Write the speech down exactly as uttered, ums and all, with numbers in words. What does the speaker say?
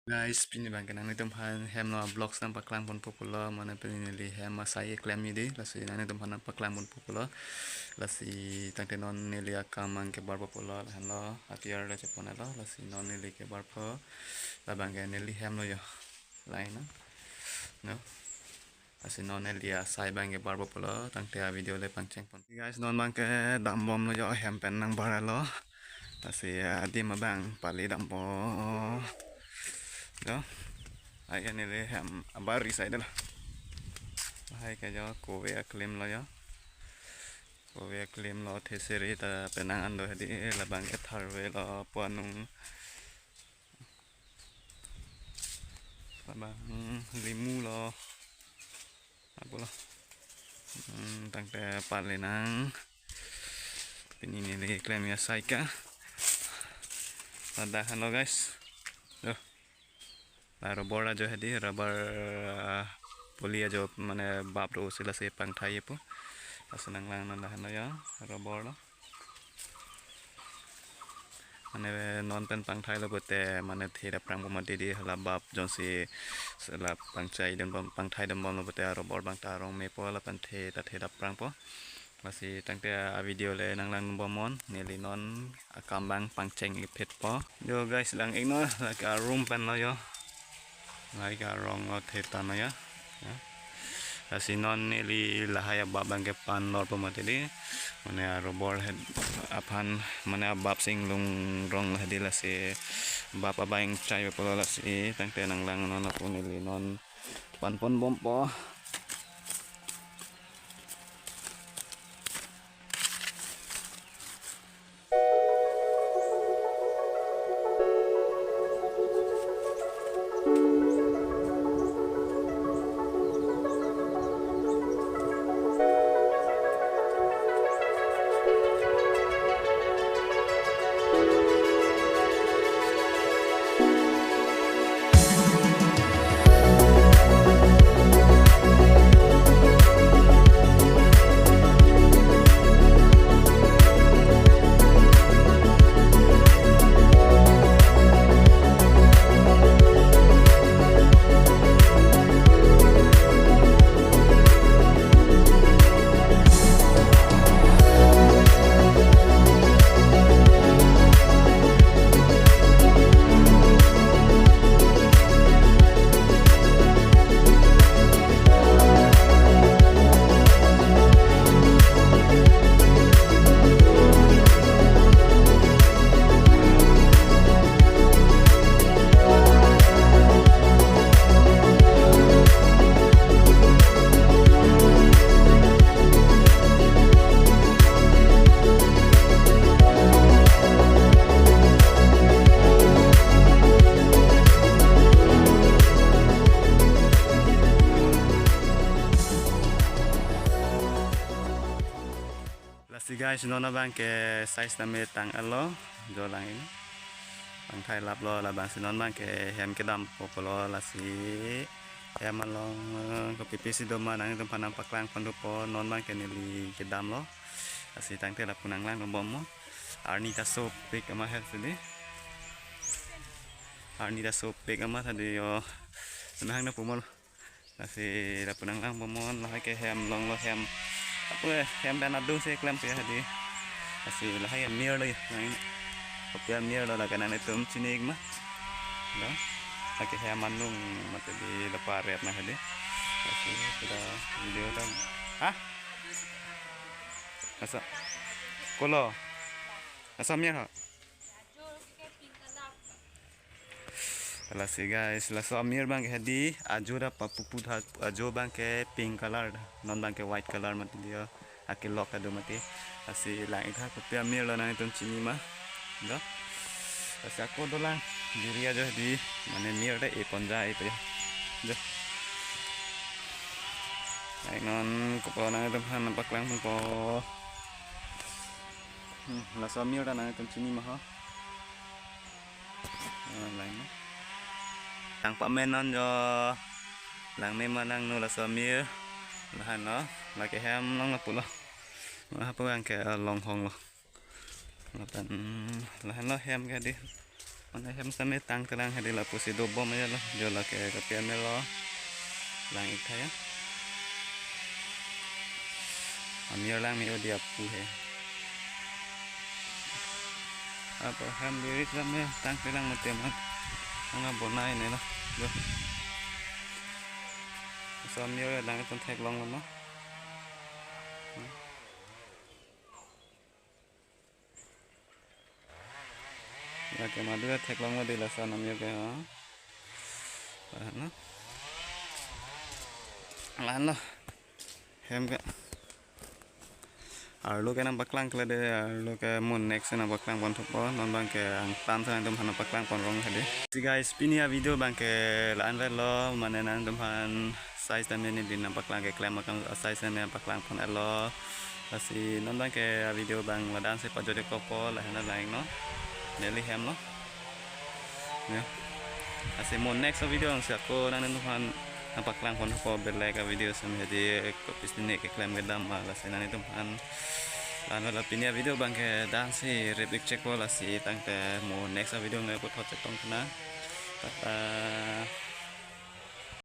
Guys, pini abangke nanglitum aphan hem lo vlogs nangpaklang ponpo pulo, mane pini neli hem asai keklem hedi, lasi nanglitum aphan nangpaklang ponpo pulo. Lasi tangte non neli akam abangke barpo pulo, lahenlo atiar le chepon lo, lasi non neli kebarpo, labangke neli hem lo jo. Lain no. No. Lasi non neli asai abangke barpo pulo, tangte a video le pangcheng pon. Guys, non abangke dambomlo jo, hem pen nangbar lo. Lasi adim abang pali dampo. Jo. Ai neli hem abar ri sai dela. Hai ke jo kove aklim lo jo. Kove aklim lo, theseri ta penang an do hedi, labangke tharve lo, puanung. Labang limu lo. Apo lo. Hmm, tangte pali nang. Pini neli klem asai ke. Ladak henlo guys. Yo. La rubber ajo hedi, rubber, ah, poli ajo mane bap do usi lasi pangthai po. Lasi nanglang non lahenlo jo, rubber lo. Mane non pen pangthai lo pote mane thedap prangpo mati hedi, hala bap jongsi sela pangchai dunbom, pangthai dunbom lo pote a rubber abang ta arong mepo, lapen the ta thedap prangpo. Lasi tangte a video le nanglang dunbom non, neli non akam abang pangcheng iphet po. Jo guys, lang-iknon, lake a room pen lo jo. Lahai ke arong lo, the ta lo jo. Ya. Lasi non neli lahai abap abangke pan lor po mati hedi. Mane a rubber het aphan, mane abap si inglong rong lo hedi, lasi bap abang chai po lo, lasi tangte nanglang non lapu neli non pan ponbompo. Lasi guys, non abangke sai sitame tang-et lo, jo lang-ik. Pangthai lap lo, labangsi non abangke hem kedampo pulo, lasi hem along, eh, kopi pisi doma nangtumphan nangpaklang ponpo, non abangke neli kedam lo. Lasi tangte lapu nanglang dunbom mo. Arni ta sopik amat hedi. Arni ta sopik amat hedi jo. Nang na pumol. Lasi lapu nanglang ponbom non, lahai ke hem along lo, hem. Apo hem pen adung si klempo hedi. Lasi lahai mir lo jo. Nang kopi amir lo, lake nanglitum chini-ik ma. Lo. Lake hem anung mati hedi, lapu aret na hedi. Lasi sudah video dong. Hah? Masa? Kolo. Masa mir ha? Lasi guys, laso amir abangke hedi, ajo ta papupu tha, ajo abangke pink color tha, non abangke white color mati hedi jo, akelok ta do mati. Lasi lang-ik tha, kopi amir lo nangtum chini ma. Do. Lasi ako dolang, diri ajo hedi, mane mir ta epon ja epe. Do. Lang-ik non, kopi nangtumphan nangpaklang ponpo. Hmm, laso amir ta nangtum chini ma ho. Ah, lang no. Tang pamen non jo. Lang me ma lang no laso amir. Lahan lo. Lake hem along lapu lo. Lapu abangke, eh, longhong lo. Lapen, lahan lo hem ke hedi. Mane hem same tangtelang hedi lapusi dobom aja lo. Jo lake kopi amir lo. Lang ik tha ya. Amir lang me-o di apu he. Apa hem birik same tangtelang mate mat. Anga bonai ne lo. Jo. So amir lang ton theklong lo ma. Lake madu theklong lo di lason amir ke ha. Lahan lo. Lahan lo. Hem ke. Arlo ke nangpaklang kle de, arlo ke mo next nangpaklang pon thupo, non abang ke angtan sa nangtumphan nangpaklang pon rong hedi. Si guys, pini a video abang ke la-an vet lo, mane nangtumphan size tame ne bin nangpaklang keklem akam size tame nangpaklang pon et lo. Lasi non abang ke a video abang ladak si pajut-ik po, lahen lang ik non. Neli hem lo. Ya. Lasi mo next video ang si ako nangtumphan nangpaklang pon thupo belek a video same hedi kopisi ne keklem kedam ma, lasi nangtumphan la-an vet lo, pini a video abang ke ladak si rip-ik chek po, lasi tangte mo next a video ngai puthot chetong kena. Tata.